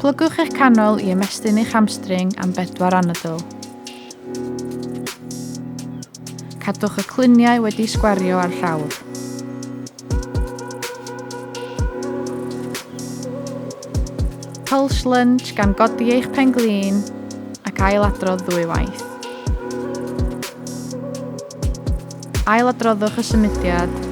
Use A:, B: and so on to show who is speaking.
A: Plygwch eich canol i ymestyn eich hamstring am bedwar anadl. Cadwch y cluniau wedi sgwario ar llawr. Pulse lunge gan godi eich pen-glin ac ail-adrodd ddwy waith. Ail-adroddwch y symudiad.